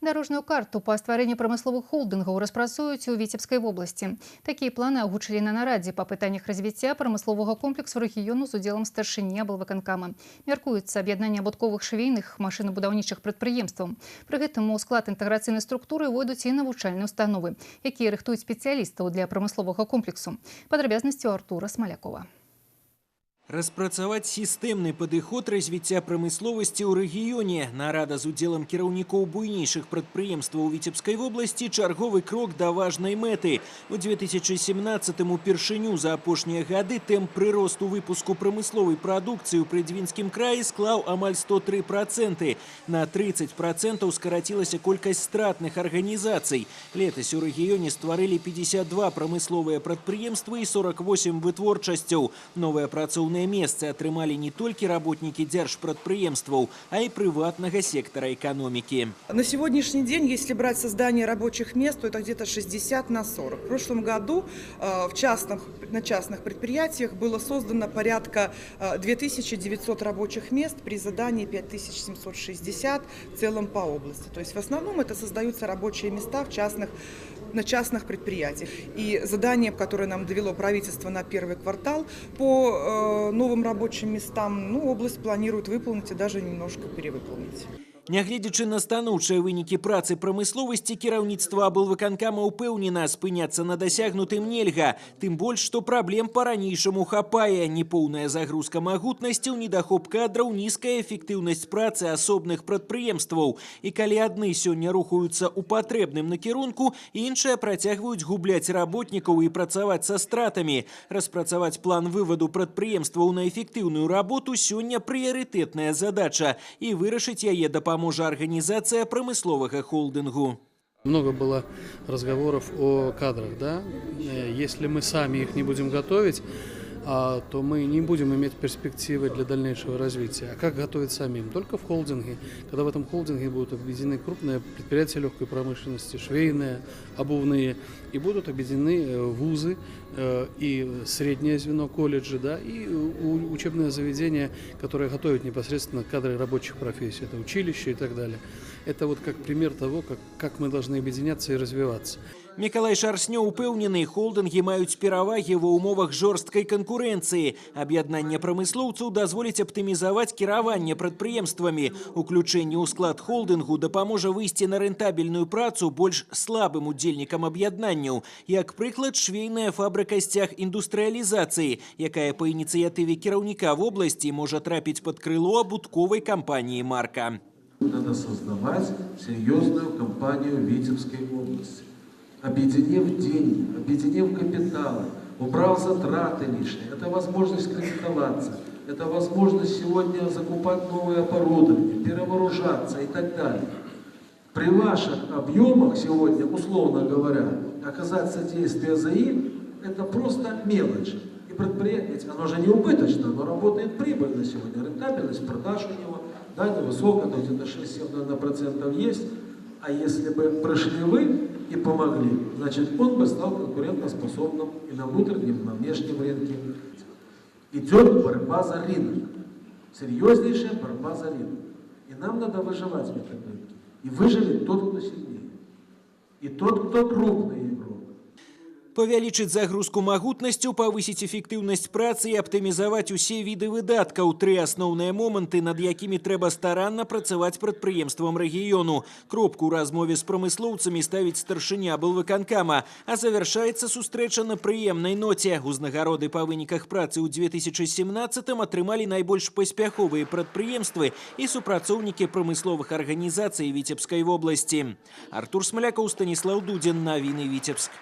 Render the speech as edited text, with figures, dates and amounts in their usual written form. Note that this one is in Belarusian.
Дарожную карту па стварэнні прамысловых холдынгаў распрацуюць у Віцебскай вобласці. Такія планы агучылі на нарадзе па пытаннях развіцця прамысловага комплексу рэгіёну з удзелам старшыні аблвыканкама. Мяркуецца аб'яднанне абутковых, швейных, машынабудаўнічых прадпрыемстваў. Пры гэтым у склад інтэграцыйнай структуры ўвойдуць і навучальныя установы, якія рыхтуюць спецыялістаў для прамысловага комплексу. Падрабязнасці у Артура Смалякова. Распрацаваць сістэмны падыход развіцця прамысловасці ў рэгіёне. Нарада з удзелам кіраўнікоў буйнейшых прадпрыемстваў Віцебскай вобласці — чарговы крок да важнай мэты. У 2017 упершыню за апошнія гады тэмп прыросту выпуску прамысловай прадукцыі ў Прыдзвінскім краі склаў амаль 103%. На 30% скарацілася колькасць стратных арганізацый. Летась у рэгіёне стварылі 52 прамысловыя прадпрыемствы і 48 вытворчасцяў. Новыя працоўныя месцы атрымалі не толькі работнікі дзяржпрадпрыемстваў, а і прыватнага сектара эканомікі. На сегодняшний день, если брать создание рабочих мест, то это где-то 60 на 40. В прошлом году на частных предприятиях было создано порядка 2900 рабочих мест при задании 5760 в целом по области. То есть в основном это создаются рабочие места на частных предприятиях. И задание, которое нам довело правительство на первый квартал по новым рабочим местам, ну, область планирует выполнить и даже немножко перевыполнить. Нягледзячы на станоўчыя вынікі працы прамысловасці, кіраўніцтва аблвыканкама ўпэўнена: спыняцца на дасягнутым нельга. Тым больш, што праблем па-ранейшаму хапае. Непоўная загрузка магутнасцяў, недахоп кадраў, нізкая эфектыўнасць працы асобных прадпрыемстваў. І калі адны сёння рухаюцца ў патрэбным накірунку, іншыя працягваюць губляць работнікаў і працаваць са стратамі. Распрацаваць план вываду прадпрыемстваў на эфектыўную работу сёння прыярытэтная задача. І вырашыць яе дапаможа арганізацыя прамысловага холдынгу. Много было разговоров о кадрах, да? Если мы сами их не будем готовить, то мы не будем иметь перспективы для дальнейшего развития. А как готовить самим? Только в холдинге. Когда в этом холдинге будут объединены крупные предприятия легкой промышленности, швейные, обувные, и будут объединены вузы и среднее звено, колледжи, да, и учебное заведение, которое готовит непосредственно кадры рабочих профессий, это училище и так далее. Это вот как пример того, как мы должны объединяться и развиваться. Мікалай Шарснёў упэўнены: холдынгі маюць перавагі ва ўмовах жорсткай канкурэнцыі. Аб'яднанне прамыслоўцаў дазволіць аптымізаваць кіраванне прадпрыемствамі. Уключэнне ў склад холдынгу дапаможа выйсці на рэнтабельную працу больш слабым удзельнікам аб'яднанняў. Як прыклад, швейная фабрыка «Сцяг індустрыялізацыі», якая па ініцыятыве кіраўніка вобласці можа трапіць пад крыло абутковай кампаніі «Марка». Надо создавать серьезную компанию Витебской области. Объединив деньги, объединив капиталы, убрав затраты лишние. Это возможность кредитоваться, это возможность сегодня закупать новое оборудование, перевооружаться и так далее. При ваших объемах сегодня, условно говоря, оказать содействие ЗАИ – это просто мелочь. И предприятие, ведь оно же не убыточно, оно работает прибыльно сегодня, рентабельность продаж у него, да, невысокая, но где-то 6-7, наверное, процентов есть. А если бы пришли вы и помогли, значит, он бы стал конкурентоспособным и на внутреннем, и на внешнем рынке. Идет борьба за рынок. Серьезнейшая борьба за рынок. И нам надо выживать в этом рынке. И выживет тот, кто сильнее. И тот, кто крупный игрок. Павялічыць загрузку магутнасцяў, павысіць эфектыўнасць працы і аптымізаваць усе віды выдаткаў — тры асноўныя моманты, над якімі трэба старанна працаваць прадпрыемствам рэгіёну. Кропку ў размове з прамыслоўцамі ставіць старшыня аблвыканкама, а завяршаецца сустрэча на прыемнай ноце. Узнагароды па выніках працы ў 2017 атрымалі найбольш паспяховыя прадпрыемствы і супрацоўнікі прамысловых арганізацый Віцебскай вобласці. Артур Смалякоў, Станіслаў Дудзін, навіны, Віцебск.